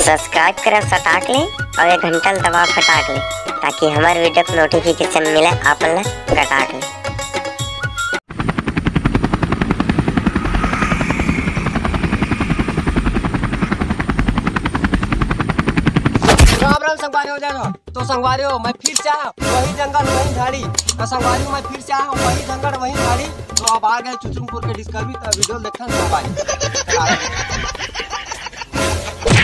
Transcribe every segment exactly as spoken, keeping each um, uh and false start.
Subscribe करे सटाक ले अउ ये घंटा ल दबा फटाक ले, ताकि हमर वीडियो के नोटिफिकेशन मिले आप मन ल कटाक ले। राम राम संगवारी हो, जय हो। तो संगवारी हो, मैं फिर से आया हूँ, वही जंगल वही झाड़ी। तो संगवारी हो, मैं फिर से आया हूँ, वही जंगल वही झाड़ी। तो अब आ गए चुचुंगपुर के डिस्कवरी, तो वीडियो देखा संगवारी।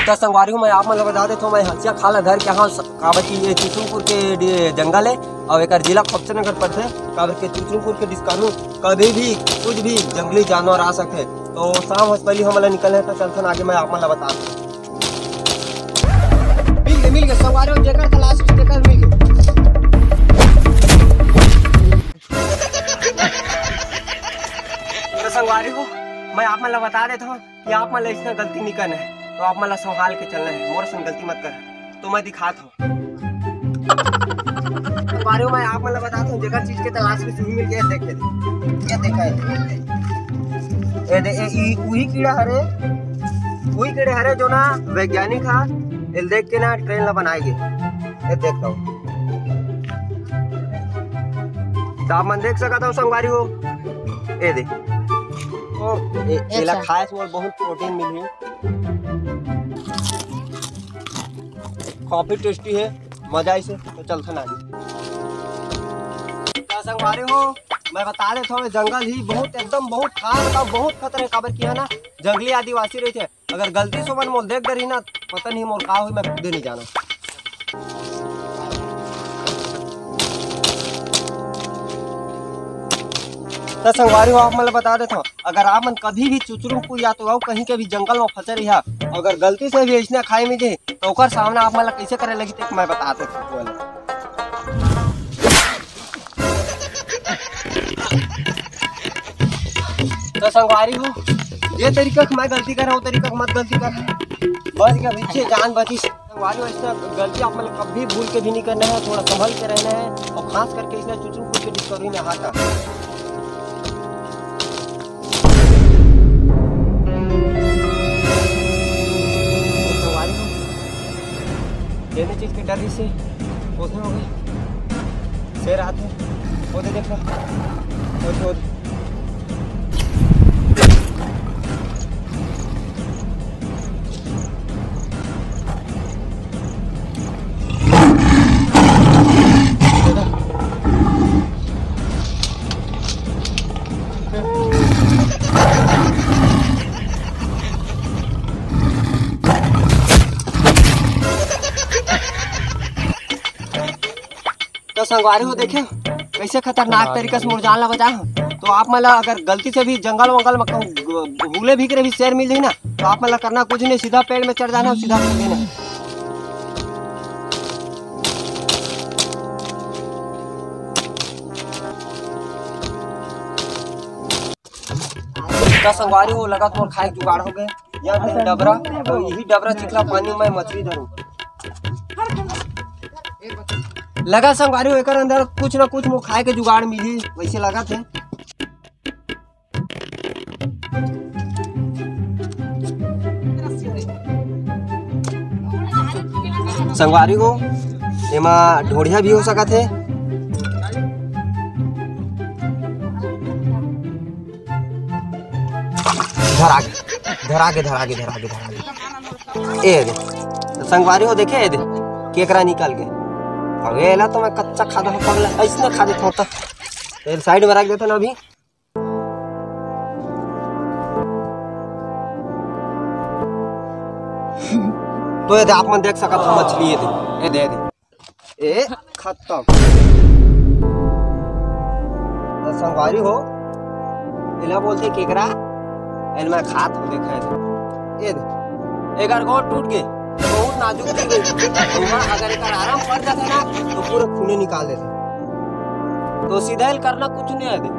तो संगवारी हो, मैं आप मन ल बता देथों, मैं हंसिया खाल धर के हाँ, काबर कि ये चुचुंगपुर के डि-, जंगल है और एक जिला खोपचनगर पड़थे। काबर के चुचुंगपुर के डिस्कवरी कभी भी कुछ भी जंगली जानवर आ सकथे। तो शाम होस पहली हमन ल निकलना है, तो चलथन आगे, मैं आप मन ल बता दूँ। मिल गए, मिल गए, संगवारी हो, जेकर तलाश, जेकर मिल गए। तो संगवारी हो, मैं आप मन ल बता देथों कि आप मन ल अइसना गलती नहीं करना है, तो आप मन ल संभाल के चलना है। मोर सन गलती मत कर, तो मैं दिखात हूँ। संगवारी हो, मैं आप मन ल बता दूँ, जेकर चीज के तलाश में सुई मिल गया, देखे, ये देखा है, ये दे, ये, ई, उही कीड़ा हरे, उही कीड़ा हरे, जो ना वैज्ञानिक हा, एल देख के ना ट्रेन ला बनाए गे। ये देख लो, तो आप मन देख सकत हो संगवारी हो, ये दे, ओ, ये, एला अच्छा। खाए से मोर बहुत प्रोटीन मिलही। काफी टेस्टी है, मजा आइसे। तो चलथन आगे। तो संगवारी हो, मैं बता देथों, ये जंगल ही बहुत, एकदम बहुत खास और बहुत खतरा है, काबर कि है ना, जंगली आदिवासी रहिथे। अगर गलती से मन मोल देख डरही ना, पता नहीं मोर का होही, मैं खुदे नहीं जाना। तो संगवारी हो, आप मन ल बता देथों, अगर आप मन कभी भी चुचुरुमपुर या तो अउ कहीं के भी जंगल में फंसे रहिहा, अगर गलती से भी अइसने खाई में जे, तो ओकर सामना आप मन ल कइसे करे लगही, ते मैं बता देथों। तो संगवारी हो, ये तरीका के मैं गलती कर रहा हूँ, तरीका के मत गलती कर। बच गया, पीछे जान बची। संगवारी हो, ऐसा गलती आप मन कभी भूल के भी नहीं करना है, थोड़ा संभल के रहना है और खास करके इसने चुचुरपुर के डिस्कवरी में हाथ आ। संगवारी हो, जेने चीज के डर रहिसे, ओसने हो गए। शेर आथे, ओदे देख ला। ओदे, ओदे। तो संगवारी हो, देखे कैसे खतरनाक तरीका से मोर जान ला बचाए हो। तो आप मन ला अगर गलती से भी जंगल वंगल में कहूँ भूले भी करे भी शेर मिल जाए ना, तो आप मन ला करना कुछ नहीं, सीधा पेड़ में चढ़ जाना और सीधा कूद देना। का संगवारी हो, लगत मोर खाए के जुगाड़ हो गए। या नहीं डबरा, तो यही डबरा चिखला पानी में मछली धरूं। लगा संगवारी हो, एकर अंदर कुछ ना कुछ मोर खाए के जुगाड़ मिली, वैसे लगत है। संगवारी हो, एमा ढोढ़िया भी हो सकत है। धरा गे, धरा गे, धरा गे, धरा गे, धरा गे। ए दे, तो संगवारी हो देखे, ए दे, केकरा निकल गए। अब एला तो मैं कच्चा खा दे पगला, ऐसने खा देता होता। ए साइड में रख देता ना अभी। तो ये दे, आप मन देख सकत हो मछली, ये दे, ये दे, ये दे। ए, खत्म। तो संगवारी हो, एला बोलथे केकरा, एल मैं खात हो देखा है। ए दे, एकर गोड़ टूट गे, बहुत नाजुक चीज है। ओमा अगर एकर आराम पड़ जाथे ना, तो पूरा खूने निकाल देथे। तो सीधा एल करना कुछ नहीं है दे।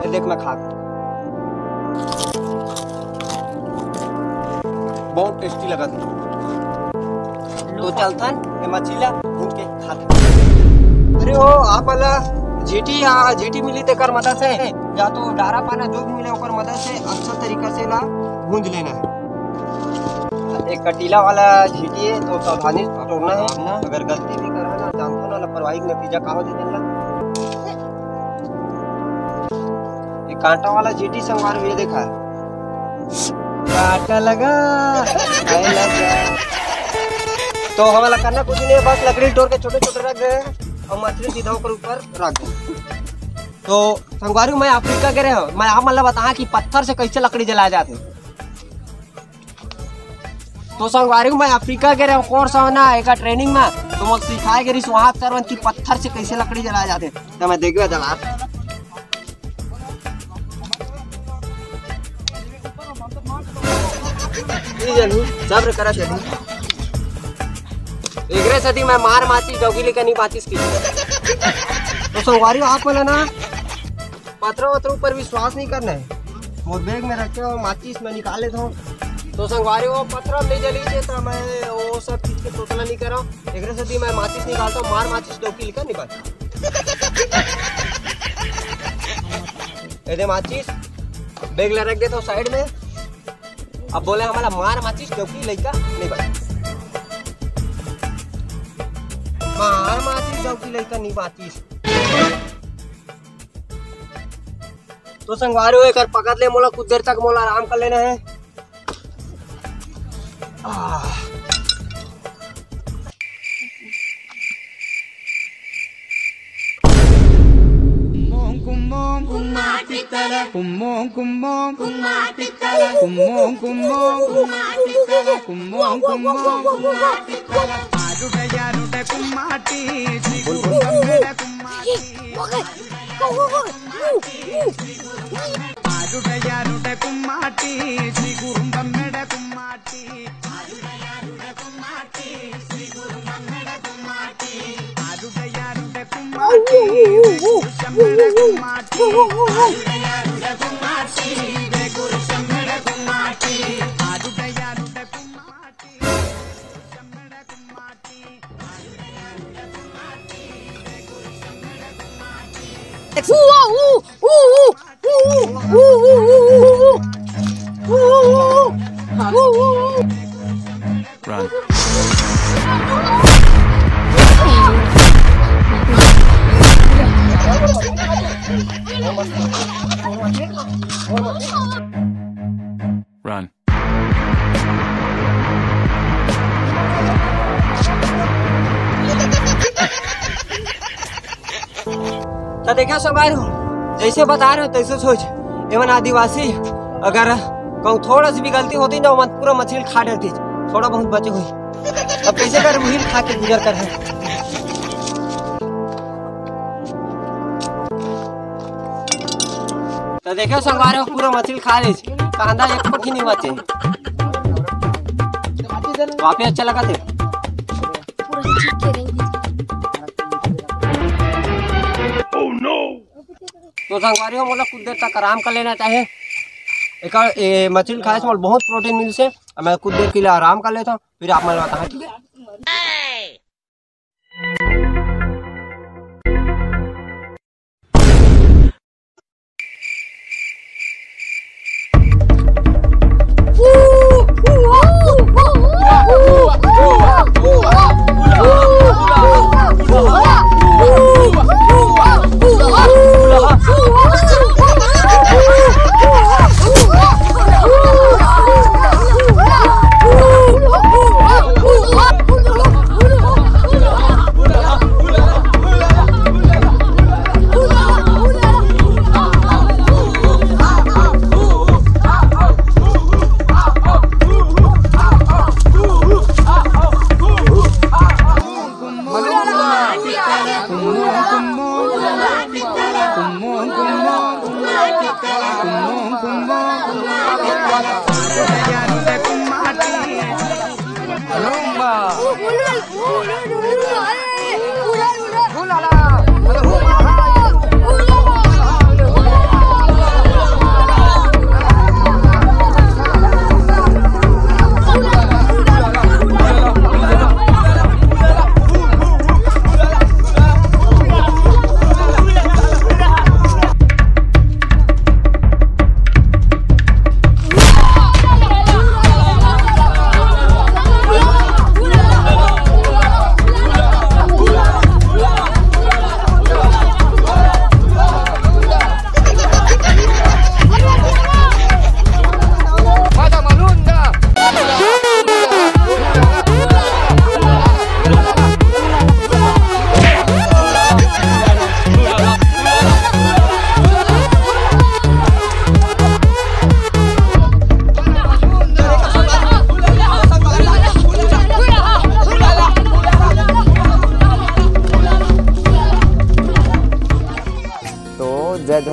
ए देख मैं खात। बहुत टेस्टी लगा था। तो चलथन, ए मछली ला भून के खाथन। अरे हो, आप वाला जीटी या जीटी मिली तेकर मदद से, या तो डारा पाना जो भी मिले ओकर मदद से अच्छा तरीका से ला भूंज लेना है। कटीला वाला झींटी है, तो सावधानी से टोरना है। अगर गलती भी करा ना, जानथो ना, लापरवाही के नतीजा का होथे, जानला? ये कांटा वाला झींटी संगवारी हो, ये देखा, कांटा लगा, आए लगा। तो हमला करना कुछ नहीं है, बस लकड़ी टोर के छोटे छोटे रख दे अउ मछली सीधा ओकर ऊपर रख दे। तो संगवारी हो, मैं अफ्रीका गे रहेंव, मैं आप मन ला बताहा कि पत्थर से कैसे लकड़ी जलाए जाथे। तो संगवारी हो, मैं अफ्रीका गे रहेंव, कोर्स होना एकर ट्रेनिंग में, तो मोला सिखाए गे रिहिस वहाँ सरवन कि पत्थर से कैसे लकड़ी जलाए जाथे। तो मैं देखबे जला ई जानू, सब्र करा चलू। एकरे सेती मैं मार माचिस डौकी लेकर नहीं बाचिस की। तो संगवारी हो, आप मन ला ना पथरा वथरा ऊपर विश्वास नहीं करना है। मोर बैग में रखे हो माचिस, मैं निकाल लेता हूँ। तो संगवारी हो, पथरा नहीं जली छे, तो मैं वो सब चीज के तोतला नहीं करा। एकरे सेती मैं माचिस निकालता हूँ, मार माचिस डौकी लेकर नहीं बाचता। ये दे माचिस, बैग ला रख देता हूँ साइड में। अब बोले हमला मार माचिस डौकी लइका नहीं बाचिस। मार माचिस डौकी लइका नहीं बाचिस। तो संगवारी हो, एकर पकड़ ले, मोला कुछ देर तक मोला आराम कर लेना है। आह। Run. Run. तो देखा संगवारी हो, जैसे बता रहे हो तैसे सोच। एमन आदिवासी अगर कहूँ थोड़ा सी भी गलती होती ना, ओमन पूरा मछली खा डरती, थोड़ा बहुत बचे हुई। अब कैसे कर वही खा के गुजर कर है। तो देखो संगवारी हो, पूरा मछली खा ली, कांदा एक पखी नहीं बचे। वापिस अच्छा लगा थे। तो संगवारी हो, मोला कुछ देर तक आराम कर लेना चाहे। एक ए, मछली खाए से मोला बहुत प्रोटीन मिलसे। अब मैं कुछ देर के लिए आराम कर लेता हूँ, फिर आप मन बताहा, ठीक है?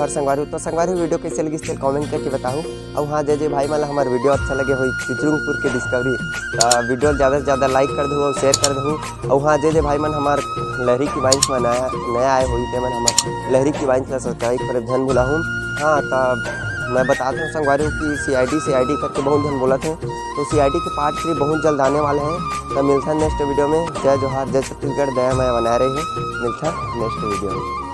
और संगवारी हो, तो संगवारी हो, video कैसे लगिस तेला comment करके बताहू। अउ हाँ, जे जे भाई मन ला हमर video अच्छा लगे होही चुचरुंगपुर के discovery, त video ला ज्यादा से ज्यादा like कर दहू अउ share कर दहू। अउ हाँ, जे जे भाई मन हमर लहरी की वाइन्स में नया, नया आए होही, ते मन हमर लहरी की वाइन्स ला subscribe करे झन भुलाहू। हाँ, त मैं बतात हूँ संगवारी हो कि C I D, C I D करके बहुत झन बोलत हे, तो C I D के part three बहुत जल्द आने वाले हैं। त मिलथन next video में। जय जोहार, जय छत्तीसगढ़, दया मया बनाए रहे, मिलथन next video में।